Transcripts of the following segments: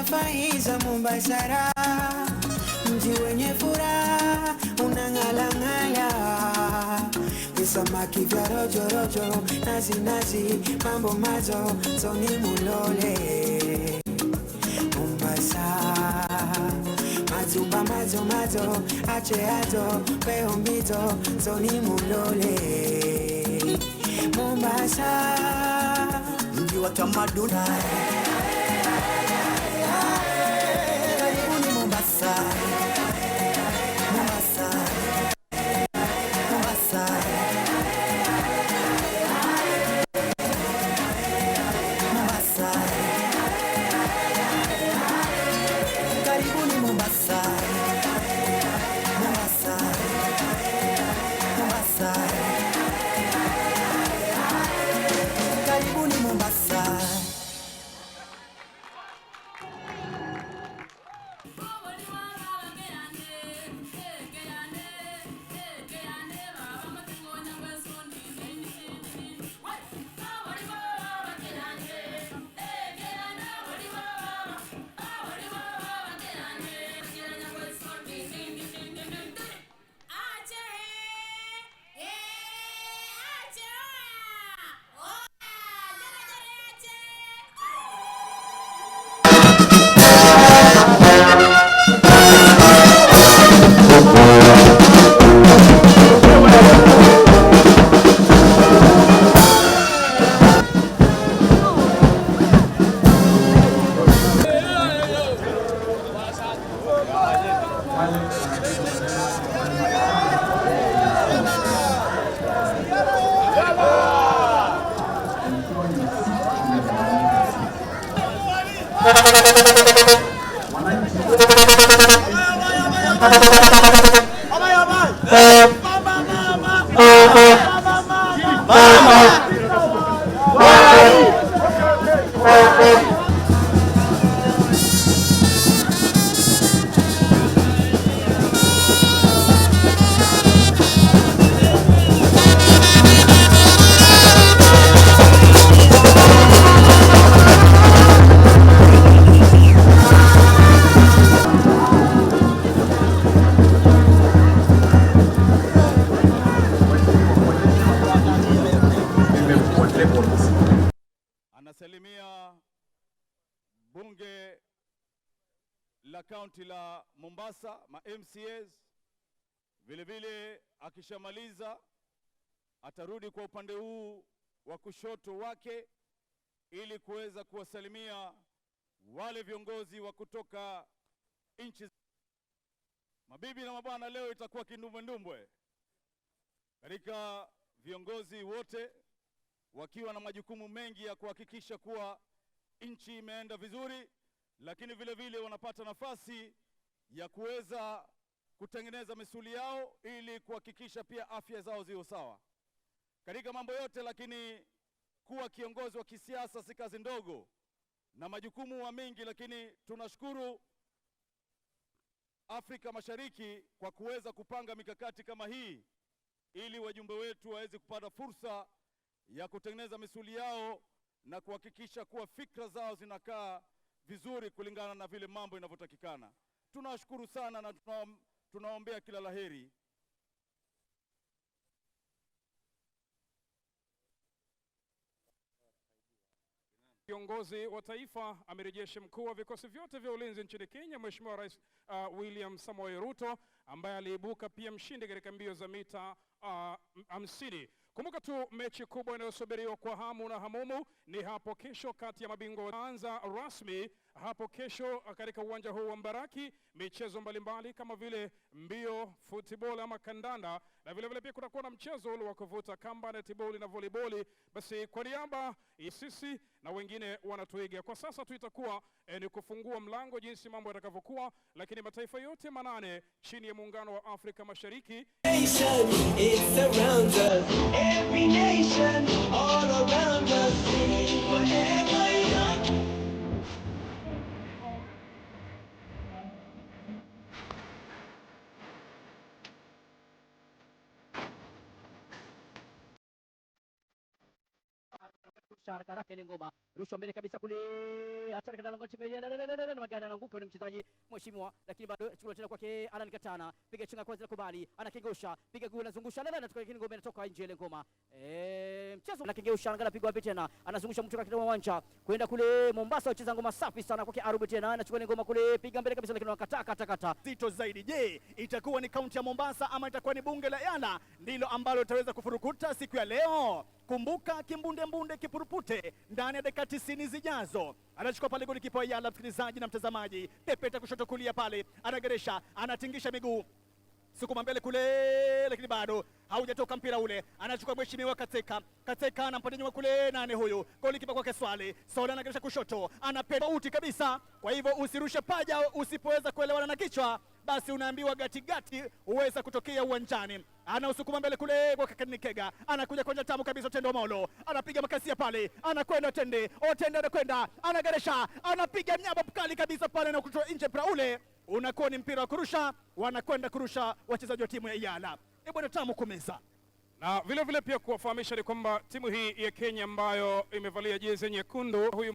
Faiza Mombasa, mji wenye furaha unang'alang'ala, visamaki vya rojo rojo, nazi nazi, mambo mazo soni mulole. Mombasa, mazuba mazo mazo, ache ato peo mbito, soni mulole. Mombasa, mji wa tamaduni. Karibuni Mombasa, Mombasa, Mombasa, Mombasa. Karibuni Mombasa, Mombasa, Mombasa. Karibuni Mombasa. Anasalimia bunge la kaunti la Mombasa, ma MCAs. Vile vile akishamaliza atarudi kwa upande huu wa kushoto wake ili kuweza kuwasalimia wale viongozi wa kutoka nchi. Mabibi na mabwana, leo itakuwa kindumbwendumbwe katika viongozi wote wakiwa na majukumu mengi ya kuhakikisha kuwa nchi imeenda vizuri, lakini vile vile wanapata nafasi ya kuweza kutengeneza misuli yao ili kuhakikisha pia afya zao zio sawa katika mambo yote. Lakini kuwa kiongozi wa kisiasa si kazi ndogo na majukumu wa mingi, lakini tunashukuru Afrika Mashariki kwa kuweza kupanga mikakati kama hii ili wajumbe wetu waweze kupata fursa ya kutengeneza misuli yao na kuhakikisha kuwa fikra zao zinakaa vizuri kulingana na vile mambo inavyotakikana. Tunawashukuru sana na tunaombea kila laheri. Kiongozi wa taifa, amiri jeshi mkuu wa vikosi vyote vya ulinzi nchini Kenya, Mheshimiwa Rais William Samoei Ruto, ambaye aliibuka pia mshindi katika mbio za mita 50. Kumbuka tu mechi kubwa inayosubiriwa kwa hamu na hamumu ni hapo kesho kati ya mabingwa anza rasmi hapo kesho katika uwanja huu wa Mbaraki, michezo mbalimbali kama vile mbio, football ama kandanda, na vile vile pia kutakuwa na mchezo ule wa kuvuta kamba, netball na volleyball. Basi kwa niaba ya sisi na wengine wanatuiga kwa sasa tu itakuwa ni kufungua mlango jinsi mambo yatakavyokuwa, lakini mataifa yote 8 chini ya muungano wa Afrika Mashariki. It surrounds us, every nation, all around us, singing forever young. Anaondosha haraka haraka ile ngoma, rushwa mbele kabisa kule, hatari katika lango la magari, anaanguka ni mchezaji mheshimiwa, lakini bado chukua tena kwake Alan Katana, piga chenga kwanza, kubali, anakengeusha, piga guu, anazungusha, la la, lakini ngoma inatoka nje ile ngoma. Mchezo anakengeusha, angalia pigwa wapi tena, anazungusha mtu katika uwanja kwenda kule Mombasa, wacheza ngoma safi sana kwake Arubi tena, anachukua ile ngoma kule, piga mbele kabisa, lakini wanakataa kata kata. Zito zaidi. Je, itakuwa ni kaunti ya Mombasa ama itakuwa ni bunge la Yala ndilo ambalo litaweza kufurukuta siku ya leo? Kumbuka kimbunde mbunde kipurupute ndani ya dakika 90 zijazo. Anachukua pale golikipa wa Yala, msikilizaji na mtazamaji, pepeta kushoto kulia pale, anageresha, anatingisha miguu sukuma mbele kule, lakini bado haujatoka mpira ule. Anachukua mheshimiwa Kateka, Kateka anampatia nyuma kule, nani huyu? Golikipa kwake Swale, Swale anageresha kushoto, anapenda uti kabisa. Kwa hivyo usirushe paja usipoweza kuelewana na kichwa, basi unaambiwa gatigati huweza kutokea uwanjani. Anausukuma mbele kule kwa Kanikega, anakuja kwa tamu kabisa. Otende Omolo anapiga makasia pale, anakwenda Otende, Otende anakwenda, anageresha, anapiga mnyama mkali kabisa pale na kutoa nje mpira ule unakuwa ni mpira wa kurusha, wanakwenda kurusha wachezaji wa timu ya Yala. E bwana, tamu kumeza. Na vile vile pia kuwafahamisha ni kwamba timu hii ya Kenya ambayo imevalia jezi nyekundu huyu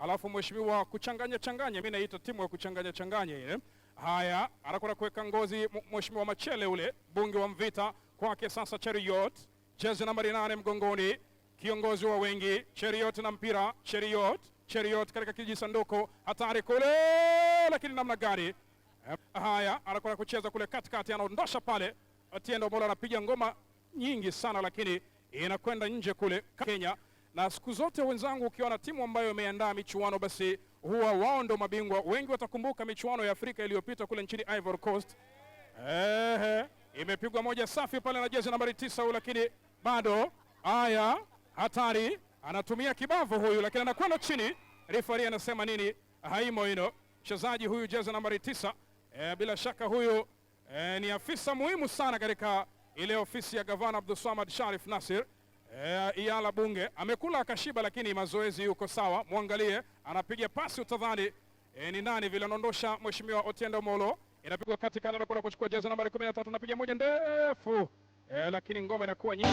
alafu mheshimiwa kuchanganya changanya, mimi naita timu ya kuchanganya changanya ile. Haya, anakwenda kuweka ngozi mheshimiwa Machele ule bunge wa Mvita kwake sasa Cheruiyot, jezi nambari 8 mgongoni, kiongozi wa wengi Cheruiyot na mpira Cheruiyot, Cheruiyot katika kijisanduku hatari kule, lakini namna gani? Haya, anakwenda kucheza kule katikati, anaondosha pale. Otieno Omolo anapiga ngoma nyingi sana, lakini inakwenda nje kule Kenya. Na siku zote wenzangu, ukiona timu ambayo imeandaa michuano basi huwa wao ndo mabingwa. Wengi watakumbuka michuano ya Afrika iliyopita kule nchini Ivory Coast. Ehe, imepigwa moja safi pale na jezi nambari 9 lakini bado. Haya, hatari, anatumia kibavu huyu, lakini anakwenda chini. Referee anasema nini? Haimo hino. Mchezaji huyu jezi nambari 9, bila shaka huyu ni afisa muhimu sana katika ile ofisi ya gavana Abdulswamad Sharif Nasir. Iyala bunge amekula akashiba, lakini mazoezi yuko sawa. Mwangalie, anapiga pasi utadhani ni nani vile anaondosha mheshimiwa Otiende Omolo. Inapigwa katikati, anakwenda kuchukua jezi nambari 13, anapiga moja ndefu lakini ngoma inakuwa nyingi.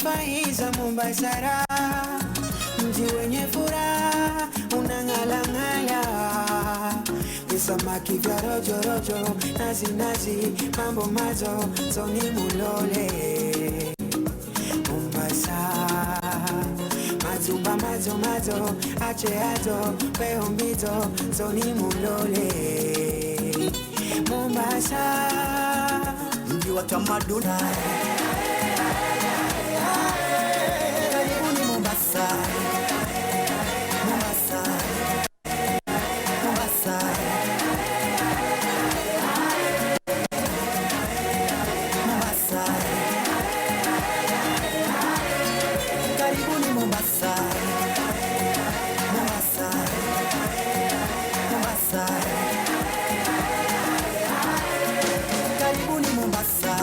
Faiza Mombasa, mji wenye furaha unang'alang'ala, visamaki vya rojorojo, nazi nazi, mambo mazo zoni mulole. Mombasa, mazumba mazo mazo, ache ato peo mbito zoni mulole. Mombasa, mji wa tamaduni. Karibuni Mombasa, Mombasa, Mombasa, Mombasa. Karibuni Mombasa, Mombasa, Mombasa. Karibuni Mombasa.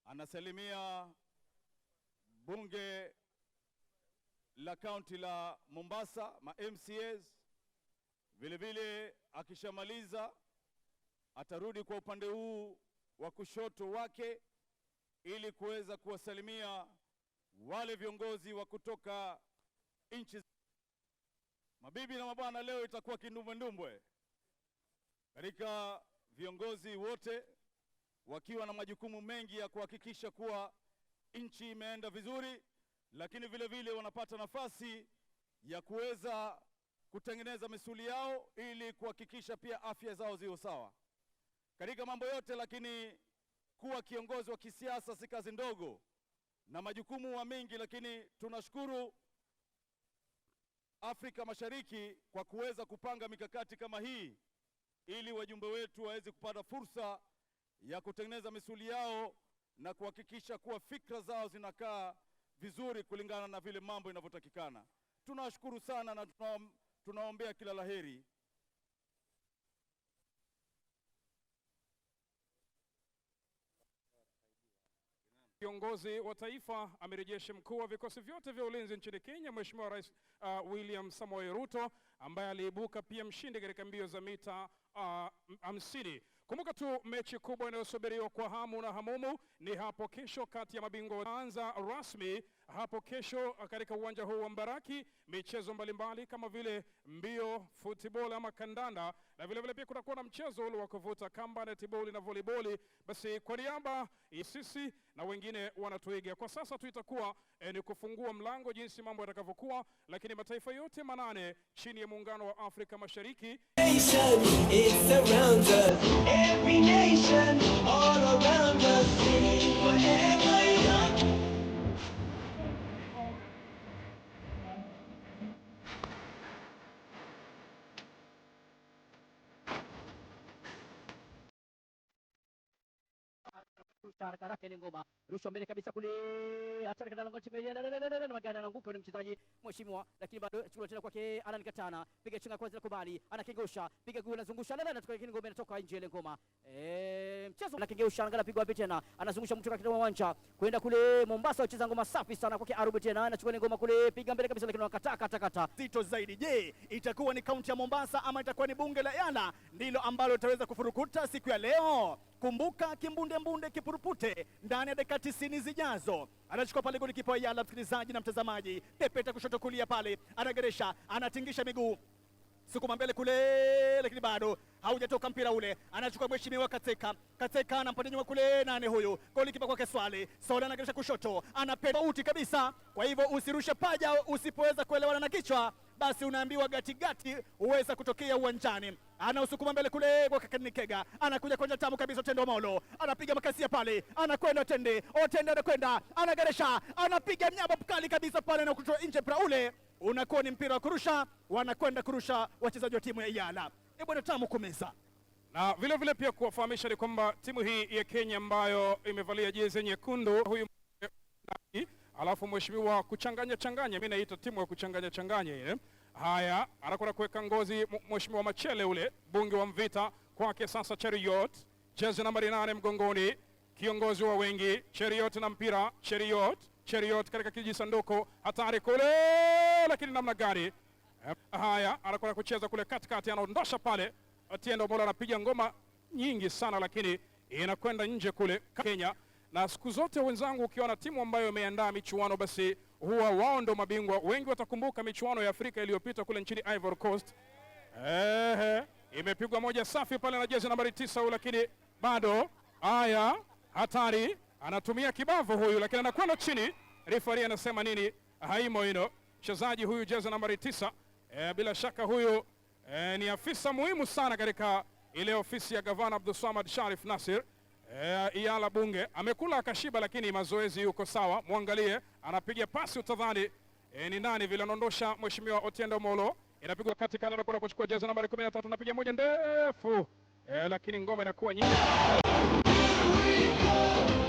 Anasalimia bunge la kaunti la Mombasa, ma MCAs. Vile vile akishamaliza atarudi kwa upande huu wa kushoto wake ili kuweza kuwasalimia wale viongozi wa kutoka nchi. Mabibi na mabwana, leo itakuwa kindumbwendumbwe katika viongozi wote wakiwa na majukumu mengi ya kuhakikisha kuwa nchi imeenda vizuri, lakini vile vile wanapata nafasi ya kuweza kutengeneza misuli yao ili kuhakikisha pia afya zao ziwe sawa katika mambo yote. Lakini kuwa kiongozi wa kisiasa si kazi ndogo na majukumu wa mengi, lakini tunashukuru Afrika Mashariki kwa kuweza kupanga mikakati kama hii ili wajumbe wetu waweze kupata fursa ya kutengeneza misuli yao na kuhakikisha kuwa fikra zao zinakaa vizuri kulingana na vile mambo inavyotakikana. Tunawashukuru sana na tunaombea kila laheri. Kiongozi wa taifa, amiri jeshi mkuu wa vikosi vyote vya ulinzi nchini Kenya, Mheshimiwa Rais William Samoei Ruto, ambaye aliibuka pia mshindi katika mbio za mita 50. Kumbuka tu mechi kubwa inayosubiriwa kwa hamu na hamumu ni hapo kesho kati ya mabingwa anza rasmi hapo kesho katika uwanja huu wa Mbaraki, michezo mbalimbali kama vile mbio, football ama kandanda, na vile vile pia kutakuwa na mchezo ule wa kuvuta kamba, netball na volleyball. Basi kwa niaba sisi na wengine wanatuiga kwa sasa tu itakuwa ni kufungua mlango jinsi mambo yatakavyokuwa, lakini mataifa yote 8 chini ya muungano wa Afrika Mashariki. It surrounds us, every nation, all around us, singing forever young. Haraka haraka ile ngoma rushwa mbele kabisa kule, hatari katika lango timu magana anaanguka ni mchezaji mheshimiwa, lakini bado chukua tena kwake Alan Katana, piga chenga kwanza, kubali, anakengusha, piga gula, anazungusha lala, anatoka, lakini ngoma inatoka nje ile ngoma. Mchezo anakengeusha, angalia pigwa wapi tena, anazungusha mtu katika uwanja kwenda kule Mombasa, wacheza ngoma safi sana kwake Arubi tena, anachukua ile ngoma kule, piga mbele kabisa, lakini wanakataa kata kata. Zito zaidi. Je, itakuwa ni kaunti ya Mombasa ama itakuwa ni bunge la Yala ndilo ambalo litaweza kufurukuta siku ya leo? Kumbuka kimbunde mbunde kipurupute ndani ya dakika 90 zijazo. Anachukua pale golikipa wa Yala, msikilizaji na mtazamaji, pepeta kushoto kulia pale, anageresha, anatingisha miguu sukuma mbele kule, lakini bado haujatoka mpira ule. Anachukua mheshimiwa Kateka, Kateka anampatia nyuma kule, nane huyu golikipa kwake Swale, Swale anageresha kushoto, anapenda uti kabisa. Kwa hivyo usirushe paja usipoweza kuelewana na kichwa, basi unaambiwa gatigati huweza kutokea uwanjani. Anausukuma mbele kule kwa Kanikega, anakuja kwa tamu kabisa. Otende Omolo anapiga makasia pale, anakwenda Otende, Otende anakwenda, anageresha, anapiga mnyama mkali kabisa pale na kutoa nje mpira ule unakuwa ni mpira wa kurusha, wanakwenda kurusha wachezaji wa timu ya Yala. E bwana, tamu kumeza. Na vile vile pia kuwafahamisha ni kwamba timu hii ya Kenya ambayo imevalia jezi nyekundu huyu alafu mheshimiwa kuchanganya changanya, mimi naita timu ya kuchanganya changanya ile. Haya, anakwenda kuweka ngozi mheshimiwa Machele ule bunge wa Mvita kwake sasa Cheriot, jezi nambari 8 mgongoni, kiongozi wa wengi Cheriot na mpira Cheriot, Cheriot katika kijisanduku hatari kule, lakini namna gani? Haya, anakwenda kucheza kule katikati, anaondosha pale. Otiendo Omolo anapiga ngoma nyingi sana, lakini inakwenda nje kule Kenya. Na siku zote wenzangu, ukiona timu ambayo imeandaa michuano basi huwa wao ndo mabingwa. Wengi watakumbuka michuano ya Afrika iliyopita kule nchini Ivory Coast. Ehe, imepigwa moja safi pale na jezi nambari 9 huyu, lakini bado haya, hatari, anatumia kibavu huyu, lakini anakwenda chini. Referee anasema nini? Haimo hino. Mchezaji huyu jezi nambari 9, bila shaka huyu ni afisa muhimu sana katika ile ofisi ya gavana Abdulswamad Sharif Nasir. Iyala bunge amekula akashiba, lakini mazoezi yuko sawa. Mwangalie anapiga pasi utadhani ni nani vile anaondosha mheshimiwa Otiendo Omolo, inapigwa katikati, anakwenda kuchukua jezi nambari 13, anapiga moja ndefu lakini ngoma inakuwa nyingi. We go.